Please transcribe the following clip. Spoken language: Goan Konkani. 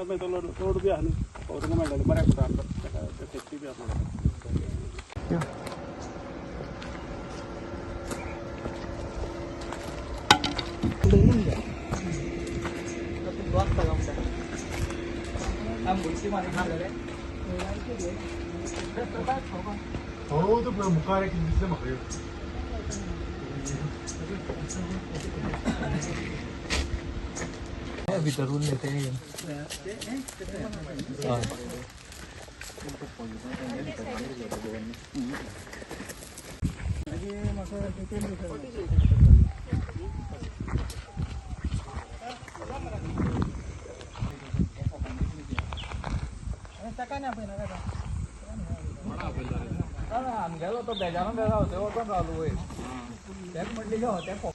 मागीर तो लोड बी आहा न्ही व्हरूंक मेळटलें बऱ्याक पडटा आमकां ताका सेफ्टी बी आसा. हो तो मुखार एक दिसलें म्हाका. भितर उरले ते आमगेलो तो बेजानो बेजा होते वचोन रावलो वयर तेका म्हणलें यो तें.